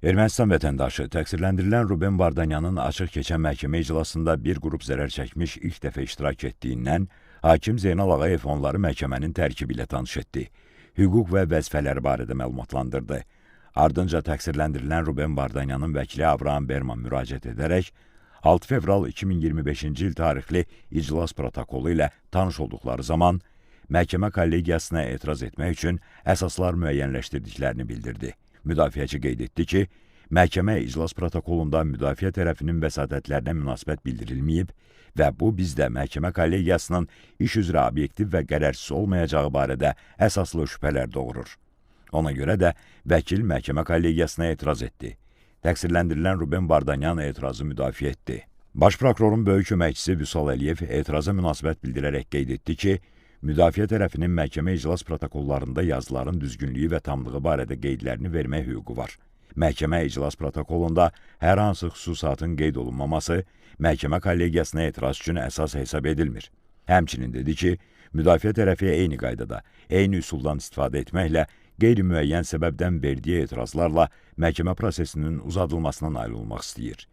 Ermənistan vətəndaşı təqsirləndirilən Ruben Vardanyanın açıq keçən məhkəmə iclasında bir qrup zərər çəkmiş ilk dəfə iştirak etdiyindən hakim Zeynal Ağayev onları məhkəmənin tərkibi ilə tanış etdi, hüquq və vəzifələri barədə məlumatlandırdı. Ardınca təqsirləndirilən Ruben Vardanyanın vəkili Abraham Berman müraciət edərək 6 fevral 2025-ci il tarixli iclas protokolu ilə tanış olduqları zaman məhkəmə kollegiyasına etiraz etmək üçün əsaslar müəyyənləşdirdiklərini bildirdi. Müdafiəçi qeyd etdi ki, məhkəmə iclas protokolunda müdafiə tərəfinin vəsatətlərinə münasibət bildirilməyib və bu bizdə məhkəmə kollegiyasının iş üzrə obyektiv və qərərzsiz olmayacağı barədə əsaslı şübhələr doğurur. Ona görə də vəkil məhkəmə kollegiyasına etiraz etdi. Təqsirləndirilən Ruben Vardanyan etirazı müdafiə etdi. Baş prokurorun böyük köməkçisi Vüsal Əliyev etiraza münasibət bildirərək qeyd etdi ki, müdafiə tərəfinin məhkəmə iclas protokollarında yazıların düzgünlüyü və tamlığı barədə qeydlərini vermək hüququ var. Məhkəmə iclas protokolunda hər hansı xüsusatın qeyd olunmaması məhkəmə kollegiyasına etiraz üçün əsas hesab edilmir. Həmçinin dedi ki, müdafiə tərəfi eyni qaydada, eyni üsuldan istifadə etməklə qeyri-müəyyən səbəbdən verdiyi etirazlarla məhkəmə prosesinin uzadılmasına nail olmaq istəyir.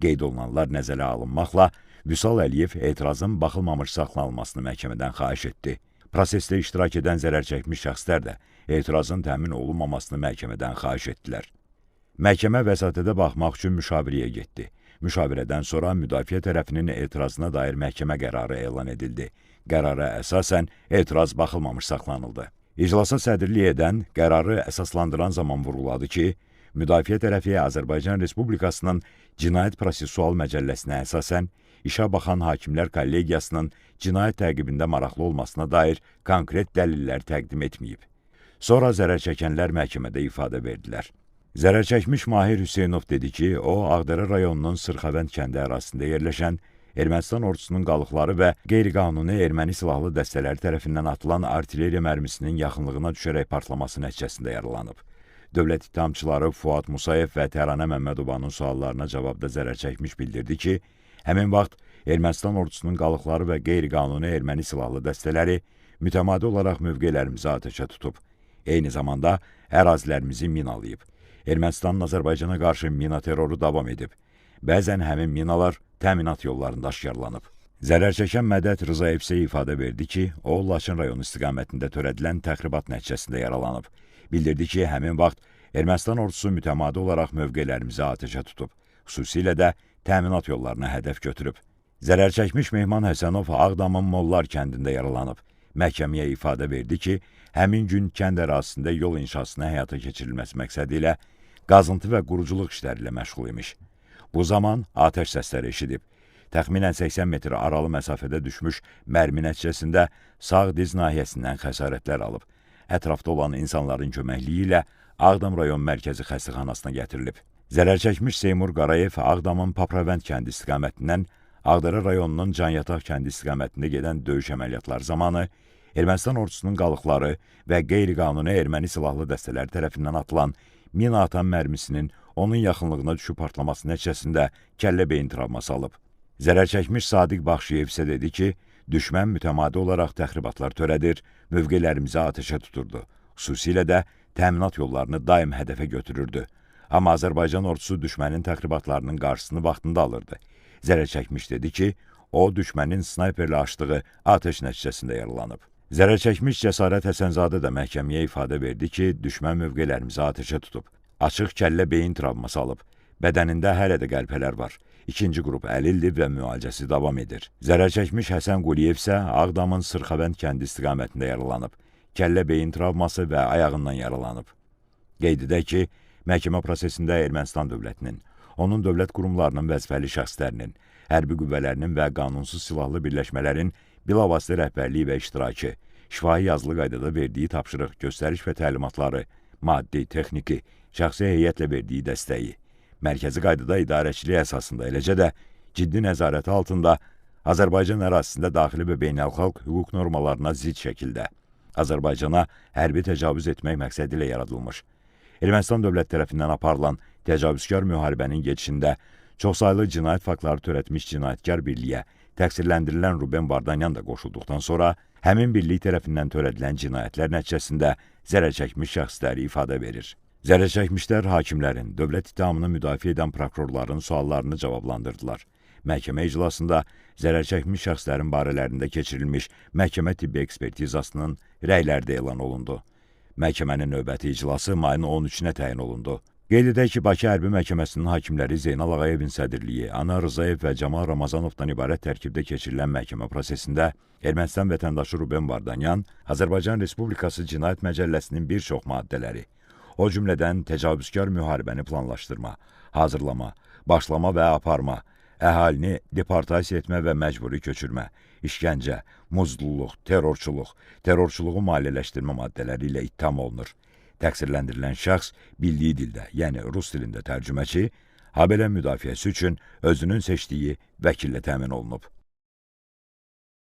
Qeyd olunanlar nəzərə alınmaqla Vüsal Əliyev etirazın baxılmamış saxlanılmasını məhkəmədən xahiş etdi. Prosesdə iştirak edən zərər çəkmiş şəxslər də etirazın təmin olunmamasını məhkəmədən xahiş etdilər. Məhkəmə vəsatətə baxmaq üçün müşavirəyə getdi. Müşavirədən sonra müdafiə tərəfinin etirazına dair məhkəmə qərarı elan edildi. Qərara əsasən etiraz baxılmamış saxlanıldı. İclasa sədrlik edən qərarı əsaslandıran zaman vurğuladı ki, müdafiə tərəfi Azərbaycan Respublikasının Cinayət Prosessual Məcəlləsinə əsasən işə baxan hakimlər kollegiyasının cinayət təqibində maraqlı olmasına dair konkret dəlillər təqdim etməyib. Sonra zərər çəkənlər məhkəmədə ifadə verdilər. Zərər çəkmiş Mahir Hüseynov dedi ki, o Ağdərə rayonunun Sırxavənd kəndi ərazisində yerləşən Ermənistan ordusunun qalıqları və qeyri-qanuni erməni silahlı dəstələri tərəfindən atılan artilleriya mərmisinin yaxınlığına düşərək partlaması nəticəsində yaralanıb. Dövlət ittihamçıları Fuad Musayev və Təranə Məmmədovanın suallarına cavabda zərər çəkmiş bildirdi ki, həmin vaxt Ermənistan ordusunun qalıqları və qeyri-qanuni erməni silahlı dəstələri mütəmadi olaraq mövqelərimizi atəşə tutub. Eyni zamanda ərazilərimizi minalayıb. Ermənistanın Azərbaycana qarşı mina terroru davam edib. Bəzən həmin minalar təminat yollarında aşkarlanıb. Zərər çəkən Mədət Rzayev isə ifadə verdi ki, o Laçın rayonu istiqamətində törədilən təxribat nəticəsində yaralanıb. Bildirdi ki, həmin vaxt Ermənistan ordusu mütəmadi olaraq mövqelərimizi atəşə tutub. Xüsusilə də təminat yollarına hədəf götürüb. Zərər çəkmiş Mehman Həsənov Ağdamın Mollar kəndində yaralanıb. Məhkəməyə ifadə verdi ki, həmin gün kənd ərazisində yol inşasına həyata keçirilməsi məqsədi ilə qazıntı və quruculuq işləri ilə məşğul imiş. Bu zaman atəş səsləri eşidib. Təxminən 80 metr aralı məsafədə düşmüş mərmi nəticəsində sağ diz nahiyəsindən xəsarətlər alıb. Ətrafda olan insanların köməkliyi ilə Ağdam rayon mərkəzi xəstəxanasına gətirilib. Zərər çəkmiş Seymur Qarayev Ağdamın Papravənd kəndi istiqamətindən Ağdərə rayonunun Canyataq kəndi istiqamətində gedən döyüş əməliyyatları zamanı Ermənistan ordusunun qalıqları və qeyri-qanuni erməni silahlı dəstələri tərəfindən atılan mina atan mərmisinin onun yaxınlığına düşüb partlaması nəticəsində kəllə beyin travması alıb. Zərər çəkmiş Sadiq Baxşiyev isə dedi ki, düşmən mütəmadi olaraq təxribatlar törədir, mövqelərimizi atəşə tuturdu. Xüsusilə də təminat yollarını daim hədəfə götürürdü. Amma Azərbaycan ordusu düşmənin təxribatlarının qarşısını vaxtında alırdı. Zərər çəkmiş dedi ki, o düşmənin snayperlə açdığı atəş nəticəsində yaralanıb. Zərər çəkmiş Cəsarət Həsənzadə də məhkəməyə ifadə verdi ki, düşmən mövqelərimizi atəşə tutub. Açıq kəllə beyin travması alıb. Bədənində hələ də qəlpələr var. İkinci qrup əlildir və müalicəsi davam edir. Zərər çəkmiş Həsən Quliyev isə Ağdamın Sırxavənd kəndi istiqamətində yaralanıb. Kəllə beyin travması və ayağından yaralanıb. Qeyd edək ki, məhkəmə prosesində Ermənistan dövlətinin, onun dövlət qurumlarının vəzifəli şəxslərinin, hərbi qüvvələrinin və qanunsuz silahlı birləşmələrin bilavasitə rəhbərliyi və iştirakı, şifahi yazılı qaydada verdiyi tapşırıq, göstəriş və təlimatları, maddi, texniki, şəxsi heyətlə verdiyi dəstəyi, mərkəzi qaydada idarəçilik əsasında, eləcə də ciddi nəzarəti altında Azərbaycan ərazisində daxili və beynəlxalq hüquq normalarına zidd şəkildə Azərbaycana hərbi təcavüz etmək məqsədi ilə yaradılmış Ermənistan dövlət tərəfindən aparılan təcavüzkar müharibənin gedişində çoxsaylı cinayət faktları törətmiş cinayətkar birliyə təqsirləndirilən Ruben Vardanyan da qoşulduqdan sonra həmin birlik tərəfindən törədilən cinayətlər nəticəsində zərər çəkmiş şəxslər ifadə verir. Zərərçəkmişlər hakimlərin, dövlət ittihamını müdafiə edən prokurorların suallarını cavablandırdılar. Məhkəmə iclasında zərərçəkmiş şəxslərin barələrində keçirilmiş məhkəmə tibbi ekspertizasının rəyləri də elan olundu. Məhkəmənin növbəti iclası mayın 13-nə təyin olundu. Qeyd edək ki, Bakı Hərbi Məhkəməsinin hakimləri Zeynal Ağayevin sədrliyi, Anar Rzayev və Camal Ramazanovdan ibarət tərkibdə keçirilən məhkəmə prosesində Ermənistan vətəndaşı Ruben Vardanyan Azərbaycan Respublikası Cinayət Məcəlləsinin bir çox maddələri, o cümlədən təcavüzkar müharibəni planlaşdırma, hazırlama, başlama və aparma, əhalini deportasiya etmə və məcburi köçürmə, işgəncə, muzluluq, terrorçuluq, terrorçuluğu maliyyələşdirmə maddələri ilə ittiham olunur. Təqsirləndirilən şəxs bildiyi dildə, yəni rus dilində tərcüməçi, habelə müdafiəsi üçün özünün seçdiyi vəkillə təmin olunub.